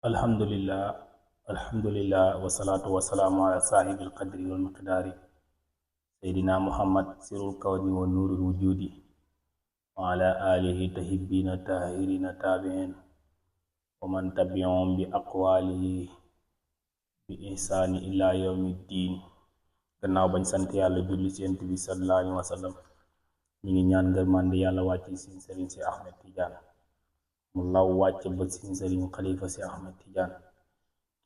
alhamdulillah alhamdulillah wasalaatu wasalaamu ala saahibil qadri wal miqdaari seydina muhammad sirul kawni wa nuurul wujudi wa ala alihi tahibina tahirina taabiin wa man tabiahum bi aqwaalihi bi ihsaani ila yawmi ddiin. Gannaaw bañ sant yàlla julli ci Yonent bi sallallahu alayhi wa sallam, ñu ngi ñaan ngërmande yàlla wàcc ci sëriñ si Ahmed Tidiane mu law wàcc ba ci sëriñ xalifa si Ahmed Tidiane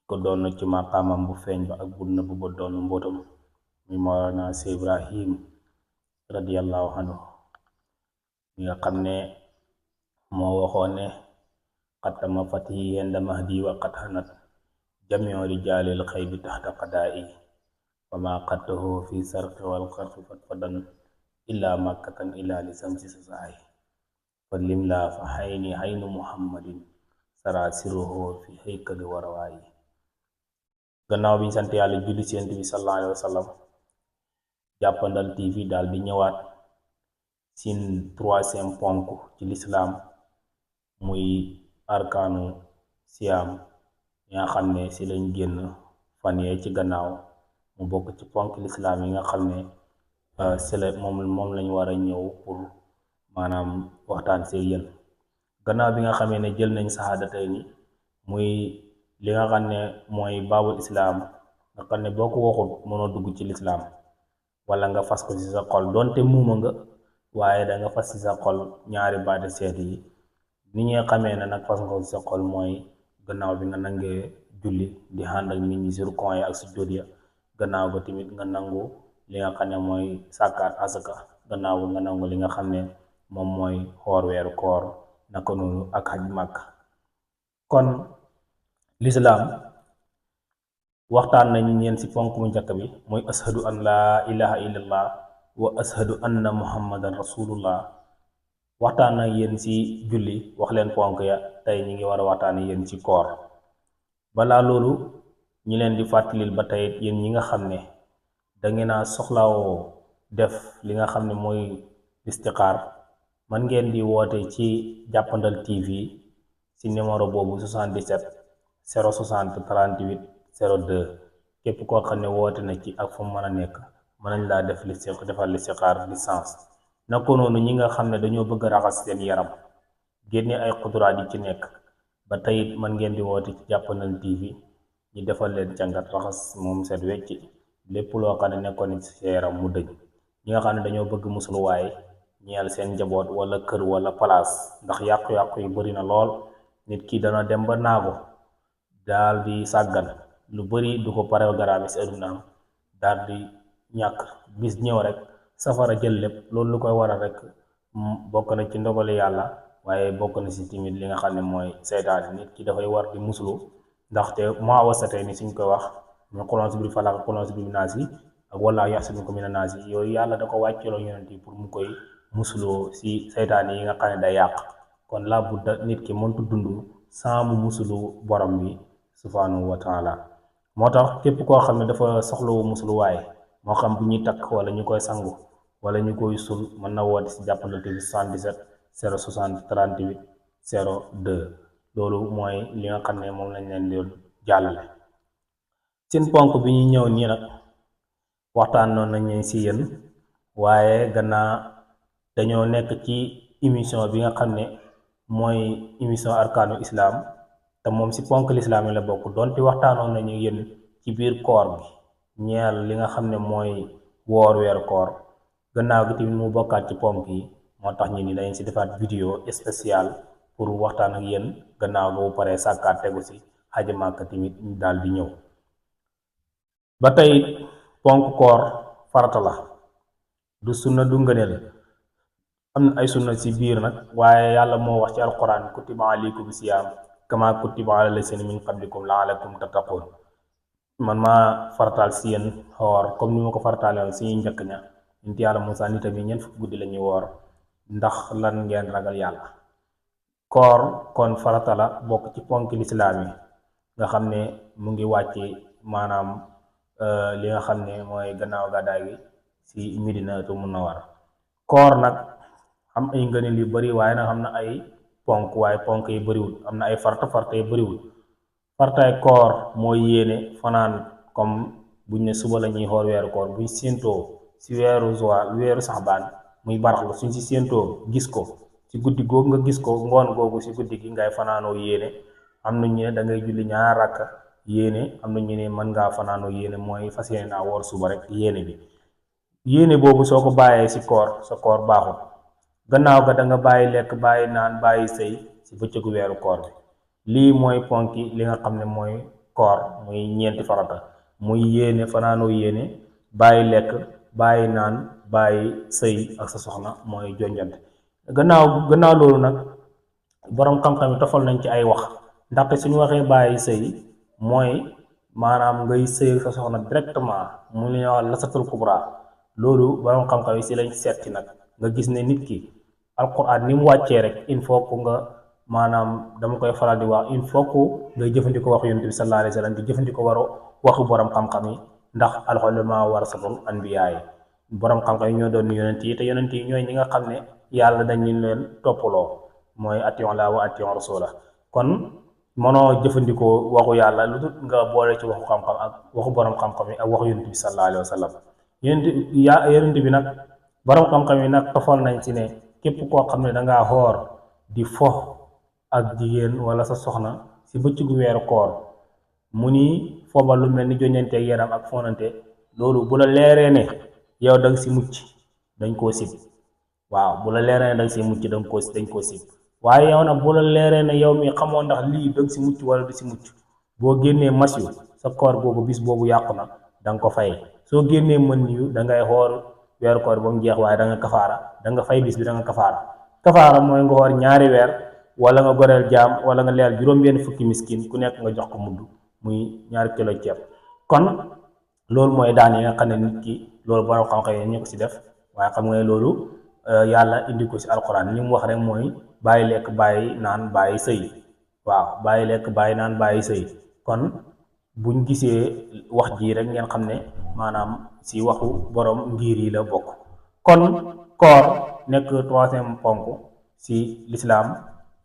ko doon ci maqaamam bu feeñ ba ak bu nëbb ba doon mbootam mi Mawlana Cheikh Ibrahim radiyallahu anhu mi nga xam ne moo waxoon ne xattama fatihi yenda mahdi wa qad hanat jamiu rijaalil xaybi taxta qadaa'i wa ma qattahu fi sarqi wal xarqi fatfadan illa makkatan illa li samsi sasaay fa lim laa fa xayni xaynu muhammadin sara siruhu fi haykali warawaayi. Gannaaw bi ñu sant yàlla julli ci Yonent bi sallallahu alayhi wa sallam, Jàppandal TV daal di ñëwaat sin troisième ponk ci lislaam muy arkaanu siyaam yi nga xam ne si lañ génn fan yee ci gannaaw mu bokk ci ponk lislaam yi nga xam ne si la moom lañ war a ñëw pour maanaam waxtaan see yéen. Gannaaw bi nga xamee ne jël nañ saxaadatay ni muy li nga xam ne mooy baabul islaam nga xam ne boo ko waxut mënoo dugg ci lislaam, wala nga fas ko ci sa xol doonte muuma nga waaye da nga fas ci sa xol ñaari baati seet yi. ni ñuy xamee ne nag fas nga ko ci sa xol mooy gannaaw bi nga nangee julli di ànd ak nit ñi ci rukon yi ak ci jóot ya, gannaaw ba tamit nga nangu li nga xam ne mooy sàkkaat asaka, gannaaw ba nga nangu li nga xam ne moom mooy xoor weeru koor, naka noonu ak xaj màkk. kon lislaam waxtaan nañ ñeen ci ponk mu njëkk bi muy ashadu an laa ilaha illallah wa ashadu anna muhammadan rasulullah. waxtaan na yéen ci julli wax leen ponk ya, tey ñi ngi war a waxtaan yéen ci koor. balaa loolu ñi leen di fàttalil ba tey yéen ñi nga xam ne dangeen a soxlawoo def li nga xam ne mooy istixaar, man ngeen di woote ci Jàppandal TV ci numéro boobu 77 060 38 02. képp koo xam ne woote na ci ak fu mu mën a nekk mën nañ laa defal listixaar licence. naka noonu ñi nga xam ne dañoo bëgg a raxas seen yaram génne ay xuduraat yi ci nekk, ba tey man ngeen di woote ci Jàppandal TV ñu defal leen càngat raxas moom set wecc lépp loo xam ne nekkoon ci sa yaram mu dëñ. ñi nga xam ne dañoo bëgg musluwaay ñeel seen njaboot wala kër wala palaas, ndax yàqu-yàqu yi bari na lool. nit ki dana dem ba naago daal di sàggan lu bari du ko programme ci adunaam, daal di ñàkk bis ñëw rek safara jël lépp. loolu lu koy waral rek bokk na ci ndogali yàlla, waaye bokk na ci timit li nga xam ne mooy seytaane. nit ki dafay war di muslu, ndaxte moo wasatee ni suñ koy wax ñu xulon si biir falaq xulon si biir naas yi ak wallaahu yaxsimuka mina naas yi, yooyu yàlla da ko wàcceeloo yonent yi pour mu koy musuloo ci seytaane yi nga xam ne day yàq. kon laa budda nit ki mëntu dund sans mu musulu borom bi subhanahu wa taala. moo tax képp koo xam ne dafa soxlawu musuluwaay, moo xam bu ñuy takk wala ñu koy sangu wala ñu koy sul, mën na woote ci Jàppandal TV 77 060 38 02. loolu mooy li nga xam ne moom lañ leen di jàllale. seen ponk bi ñu ñëw nii nag waxtaan noonu nañ ci yéen, waaye gannaaw dañoo nekk ci émission bi nga xam ne mooy émission arkaanu islaam, te moom ci ponk lislaam yi la bokk. donte waxtaanoon nañu yéen ci biir koor bi ñeel li nga xam ne mooy woor weeru koor, gannaaw gi tamit mu bokkaat ci ponk yi, moo tax ñu ni dañ ci defaat vidéo spéciale pour waxtaan ak yéen. gannaaw ga bu paree sàkkaat tegu ci xaji màkk tamit daal di ñëw. ba tey ponk koor farata la, du sunna du ngëneel. am na ay sunna ci biir nag, waaye yàlla moo wax ci alquran kutiba alaykum siyaam kama kutiba ala lasina min qablikum laalakum tattaqun. man maa farataal ci yéen xoor comme ni ma ko farataale woon ci njëkk ña. nit yàlla Musaa nitam yi ñeent fukki guddi la ñuy woor ndax lan ngeen ragal yàlla. koor kon farata la, bokk ci ponk lislaam yi nga xam ne mu ngi wàcce maanaam li nga xam ne mooy gannaaw gàddaay gi ci Madinatu Munawwara. koor nag am ay ngëneel yu bari, waaye nag xam na ay ponk, waaye ponk yi bariwul. am na ay farta yi bariwul. fartaay koor mooy yéene fanaan comme buñ ne suba la ñuy xool weeru koor buñ séentoo si weeru saxbaan muy baraxlu suñ si séentoo gis ko si guddi googu nga gis ko ngoon googu si guddi gi ngay fanaanoo yéene. am na ñu ne da ngay julli ñaar rakka yéene am na ñu ne mën ngaa fanaanoo yéene mooy fas yéene naa woor suba rek yéene bi yéene boobu soo ko bàyyee si koor sa koor baaxul gannaaw ga da nga bàyyi lekk bàyyi naan bàyyi sëy si bëccëgu weeru koor bi lii mooy ponki li nga xam ne mooy koor muy ñeenti farata muy yéene fanaanoo yéene bàyyi lekk bàyyi naan bàyyi sëy ak sa soxna mooy jonjante gannaaw loolu nag boroom xam-xam yi tofal nañ ci ay wax ndaxte suñu waxee bàyyi sëy mooy maanaam ngay sëy sa soxna directement mu li ñuy wax lasatul kubra loolu boroom xam-xam yi si lañ seet ci nag nga gis ne nit ki alquran ni mu wàccee rek il faut que nga maanaam dama koy faral di wax il faut que ngay jëfandikoo waxu yonent bi sallallahu alayhi wa sallam di jëfandikoo waxu borom xam-xam yi ndax alxulamaa warasatul anbiyaa yi borom xam-xam yi ñoo doon yonent yi te yonent yi ñooy ñi nga xam ne yàlla dañu leen toppaloo mooy atiyon la wa atiyon rasula kon mënoo jëfandikoo waxu yàlla lu dul nga boole ci waxu xam-xam ak waxu borom xam-xam yi ak waxu yonent bi sallallahu alayhi wa sallam yonent bi nag borom xam-xam yi nag tofal nañ ci ne képp koo xam ne dangaa xoor di fo ak jigéen wala sa soxna si bëccëgu weeru koor mu ni foobal lu mel ni joñante yaram ak fonante loolu bu la leeree ne yow da nga si mucc dañ koo sib waaw bu la leeree ne da nga si mucc dañ koo sib waaye yow nag bu la leeree ne yow mi xamoo ndax lii da nga si mucc wala du si mucc boo génnee mas yu sa koor boobu bis boobu yàqu na da nga ko fay soo génnee mën yu da ngay xoor weeru koor ba mu jeex waaye da nga kafaara da nga fay bis bi da nga kafaara mooy nga xoor ñaari weer wala nga goreel jaam wala nga leel juróom-benn fukki miskin ku nekk nga jox ko mudd muy 2 kilo ceeb kon loolu mooy daan yi nga xam ne nit ki loolu borom xam-xam yi ñu ko si def waaye xam nga ne loolu yàlla indi ko si alquran li mu wax rek mooy bàyyi lekk bàyyi naan bàyyi sëy waaw bàyyi lekk bàyyi naan bàyyi sëy kon buñ gisee wax ji rek ngeen xam ne maanaam si waxu borom ngir yi la bokk kon koor nekk 3e ponk si lislaam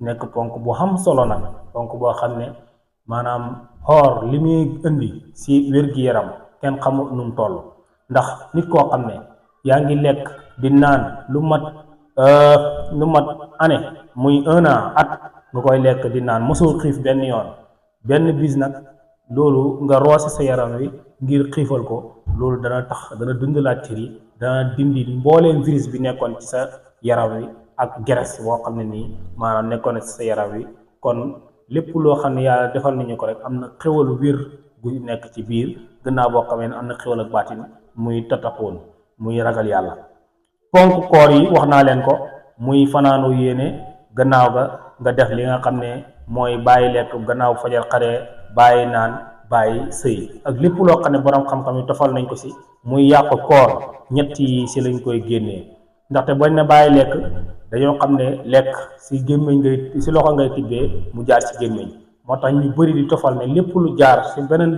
nekk ponk bu xam solo nag ponk boo xam ne maanaam xoor li muy indi si wér-gi-yaram kenn xamul nu mu toll ndax nit koo xam ne yaa ngi lekk di naan lu mat année muy 1 an at nga koy lekk di naan mosoo xiif benn yoon benn bis nag loolu nga roose sa yaram wi ngir xiifal ko loolu dana tax dana dundalaat cër yi dana dindi mbooleem virus bi nekkoon ci sa yaram wi ak graisse boo xam ne nii maanaam nekkoon na ci sa yaram wi kon lépp loo xam ne yàlla defal nañu ko rek am na xéwalu wér gu nekk ci biir gannaaw boo xamee ne am na xéwal ak baatin muy tataxoon muy ragal yàlla ponk koor yi wax naa leen ko muy fanaanu yéene gannaaw ga nga def li nga xam ne mooy bàyyi lekk gannaaw fajar xaree bàyyi naan bàyyi sëy ak lépp loo xam ne borom xam-xam yi tofal nañ ko si muy yàq koor ñett yi si lañ koy génnee ndaxte bañ na bàyyi lekk dañoo xam ne lekk si gémmiñ ngay si loxo ngay tibbee mu jaar si gémmiñ moo tax ñu bëri di tofal ne lépp lu jaar si beneen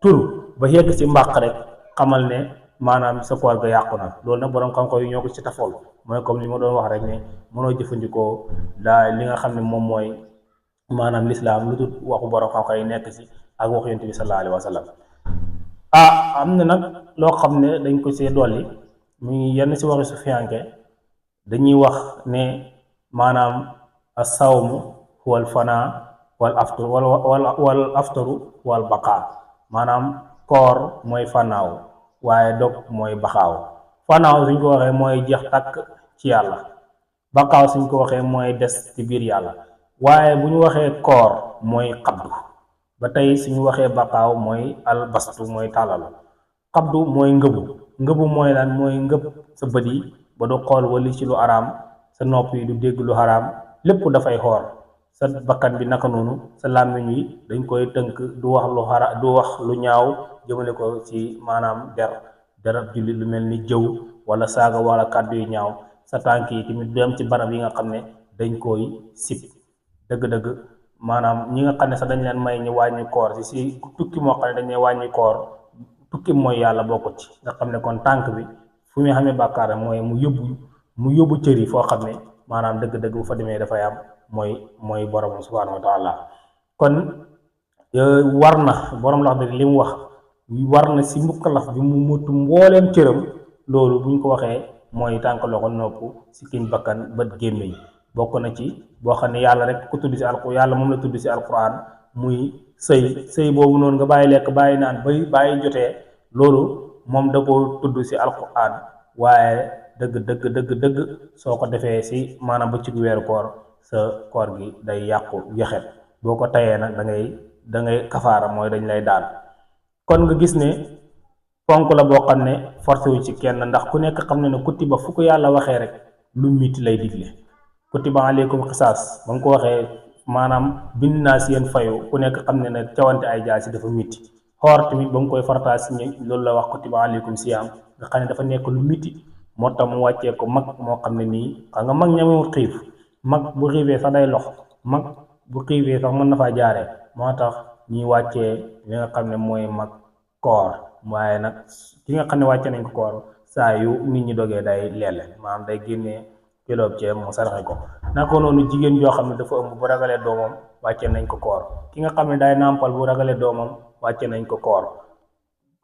tur ba yegg si mbàq rek xamal ne maanaam sa koor ga yàqu na loolu nag borom xam-xam yi ñoo ko ci tafol mooy comme li ma doon wax rek ne mënoo jëfandikoo li nga xam ne moom mooy maanaam lislaam lu dul waxu borom xam-xam yi nekk si ak waxu yonent bi sallallahu alayhi wa sallam am na nag loo xam ne dañ ko see dolli muy yenn si waxi sufiyanke dañuy wax ne maanaam as-sawmu wal fanaa wal aftaru wal baqaa maanaam koor mooy fanaaw waaye dog mooy baxaaw fanaaw suñ ko waxee mooy jeex tàkk ci yàlla baqaaw suñ ko waxee mooy des ci biir yàlla waaye bu ñu waxee koor mooy xabdu ba tey suñu waxee baqaaw mooy albastu mooy tàllalu xabdu mooy ngëbu mooy lan mooy ngëb sa bët yi ba du xool wali ci lu araam sa nopp yi du dégg lu xaraam lépp dafay xoor sa bakkan bi naka noonu sa làmmiñ wi dañ koy tënk du wax lu ñaaw jëmale ko ci maanaam derab jullit lu mel ni jëw wala saaga wala kàddu yu ñaaw sa tànk yi tamit dem ci barab yi nga xam ne dañ koy sib dëgg-dëgg maanaam ñi nga xam ne sax dañ leen may ñu wàññi koor si tukki moo xam ne dañuy wàññi koor tukki mooy yàlla bokkut ci nga xam ne kon tànk bi fu muy xamee bàkkaar mooy mu yóbbu cër yi foo xam ne maanaam dëgg-dëgg bu fa demee dafay am mooy borom subhanahu wa taala kon war na borom lax dëgg li mu wax war na si mukkalaf bi mu mutu mbooleem cëram loolu buñ ko waxee mooy tànk loxo nopp sikkiñ bakkan bët gémmiñ bokk na ci boo xam ne yàlla rek ko tudd si alquraan yàlla moom la tudd si alquraan muy sëy boobu noonu nga bàyyi lekk bàyyi naan bay bàyyi jotee loolu moom da ko tudd si alquraan waaye dëgg soo ko defee si maanaam ba ci weeru koor sa koor gi day yàqu yaxet boo ko tayee nag da ngay kafaara mooy dañ lay daan kon nga gis ne ponk la boo xam ne forcé wu ci kenn ndax ku nekk xam ne ne kutiba fu ko yàlla waxee rek lu miti lay digle kutiba aleykum xisaas ba nga ko waxee maanaam bind naa si yéen fayu ku nekk xam ne ne cawante ay jaasi dafa miti xoor tamit ba nga koy fartaa si loolu la wax kutiba aleykum siyaam nga xam ne dafa nekk lu miti moo tax mu wàccee ko mag moo xam ne nii xam nga mag ñamewut xiif mag bu xiifee sax day lox mag bu xiifee sax mën na faa jaaree moo tax ñuy wàccee li nga xam ne mooy mag koor waaye nag ki nga xam ne wàcce nañ ko koor saa yu nit ñi dogee day leele maanaam day génnee kiloob ceeb mu saraxe ko naka noonu jigéen joo xam ne dafa ëmb bu ragalee doomam wàcce nañ ko koor ki nga xam ne day nàmpal bu ragalee doomam wàcce nañ ko koor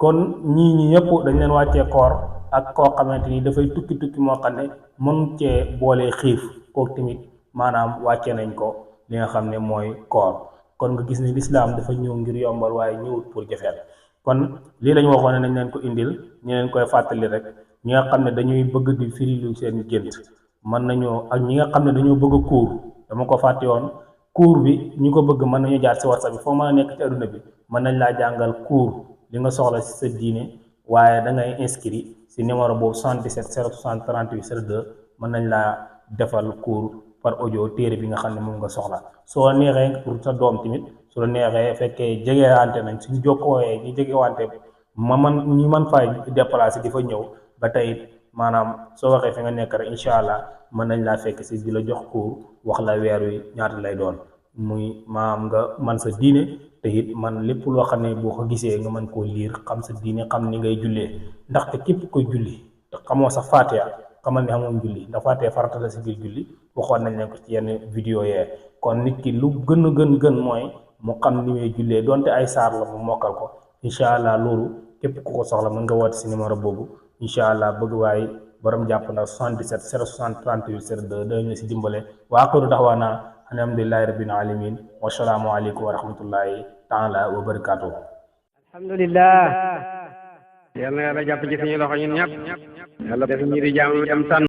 kon ñi ñëpp dañ leen wàccee koor ak koo xamante ni dafay tukki moo xam ne mën cee boolee xiif kooku tamit maanaam wàcce nañ ko li nga xam ne mooy koor kon nga gis ne lislaam dafa ñëw ngir yombal waaye ñëwut pour jafeel kon lii lañu waxoon ne nañ leen ko indil ñu leen koy fàttali rek ñi nga xam ne dañuy bëgg di firilu seen gént mën nañoo ak ñi nga xam ne dañoo bëgg a cours dama ko fàtte woon cours bi ñu ko bëgg mën nañu jaar si WhatsApp bi foo mën a nekk ci aduna bi mën nañ laa jàngal cours li nga soxla si sa diine waaye da ngay inscrit si numéro boobu 77 060 38 02 mën nañ laa defal cours par audio téere bi nga xam ne moom nga soxla soo neexee pour sa doom tamit su la neexee fekkee jegewante nañ suñ jokkooyee ñu jegewante ñi man fay déplacer di fa ñëw ba tey maanaam soo waxee fi nga nekk rek incha allah mën nañ laa fekk si di la jox cours wax la weer wi ñaata lay doon muy maam nga man sa diine te it man lépp loo xam ne boo ko gisee nga mën koo liir xam sa diine xam ni ngay jullee ndaxte képp koy julli te xamoo sa faatiha xamal ne xamoon julli ndax faatiha farata la si biir julli waxoon nañ leen ko ci yenn vidéo yee kon nit ki lu gën mooy mu xam ni muy jullee donte ay saar la mu mokkal ko incha allah loolu képp ku ko soxla mën nga woote si numéro boobu incha allah bëgg waaye borom jàpp na 77 060 38 02 dañu la si dimbale wa aqiru daxwaana alhamdulillahi rabbil alamin wa salaamu aleykum wa rahmatullahi taala wa barakatuh alhamdulillah yal na yàlla jàpp ci suñu loxo ñun ñëpp yàlla def ñu di jaamu dem tànn